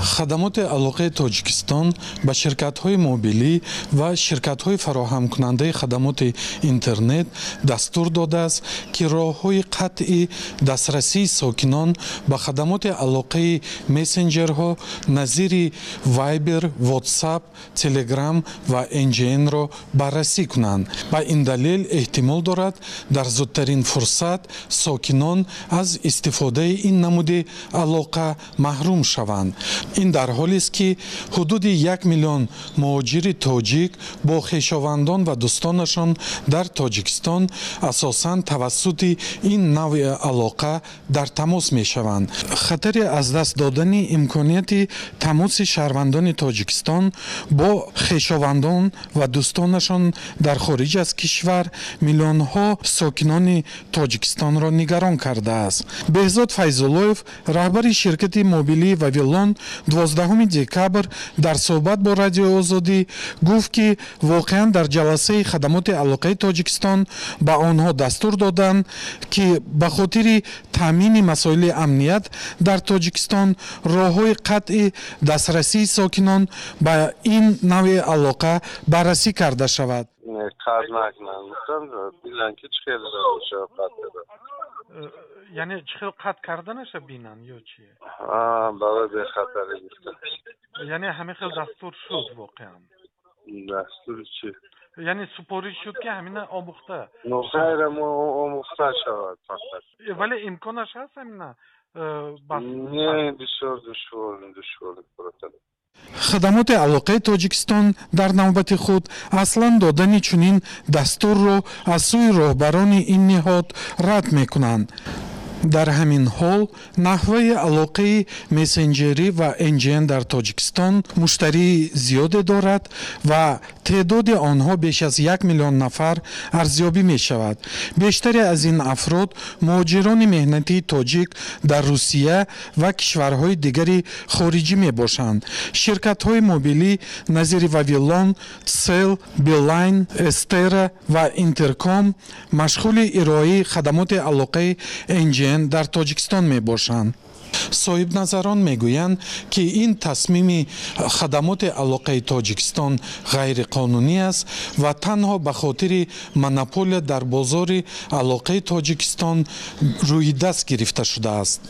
Хадамоти алоқаи Тоҷикистон ба ширкатҳои мобилӣ ва ширкатҳои фароҳамкунандаи хадамоти интернет дастур додааст, ки роҳҳои қатъи дастрасии сокинон ба хадамоти алоқаи мессенҷерҳо назири Вайбер, Ватсап, Телеграм ва НГН-ро баррасӣ кунанд. Ба ин далел эҳтимол дорад, дар зудтарин фурсат сокинон аз истифодаи ин намуди алоқа маҳрум шаванд. Ин дар ҳолест, ки ҳудуди 1 миллион муҳоҷири тоҷик бо хешовандон ва дӯстонашон дар Тоҷикистон асосан тавассути ин навъи алоқа дар тамос мешаванд. Хатари аз даст додани имконияти тамоси шаҳрвандони Тоҷикистон бо хешовандон ва дӯстонашон дар хориҷ аз кишвар миллионҳо сокинони Тоҷикистонро нигарон кардааст. Беҳзод Файзуллоев, раҳбари ширкати мобилии «Вавилон», 12 декабр дар суҳбат бо Радиои Озодӣ гуфт, ки воқеан дар ҷаласаи хадамоти алоқаи Тоҷикистон ба онҳо дастур доданд, ки ба хотири таъмини масоили амният дар Тоҷикистон роҳҳои қатъи дастрасии сокинон ба ин навъи алоқа баррасӣ карда шавад. Қатъ накунанд, гуфтам, бинанд, ки чӣ хел қатъ карда. Яъне чӣ хел қатъ карданаша бинанд ё чи? Барои бехатарӣ гуфтам. Яъне ҳамин хел дастур шуд воқеан? Дастури чӣ? Яъне супориш шуд, ки ҳамина омӯхта Хайра, омӯхта шавад фақат. Вале имконаш ҳаст ҳамина? Не, бисёр душвор, душвор. Хадамоти алоқаи Тоҷикистон дар навбати худ аслан додани чунин дастурро аз сӯи роҳбарони ин ниҳод рад мекунанд. Дар ҳамин ҳол наҳваи алоқаи мессенҷерӣ ва НГН дар Тоҷикистон муштарии зиёде дорад ва теъдоди онҳо беш аз 1 миллион нафар арзёбӣ мешавад. Бештаре аз ин афрод муҳоҷирони меҳнатии тоҷик дар Русия ва кишварҳои дигари хориҷӣ мебошанд. Ширкатҳои мобилӣ назири «Вавилон», «Тсел», «Билайн», «Эстера» ва «Интерком» машғули ироаи хадамоти алоқаи НГН дар Тоҷикистон мебошанд. Соҳибназарон мегӯянд, ки ин тасмими хадамоти алоқаи Тоҷикистон ғайриқонунӣ аст ва танҳо ба хотири монополия дар бозори алоқаи Тоҷикистон рӯи даст гирифта шудааст.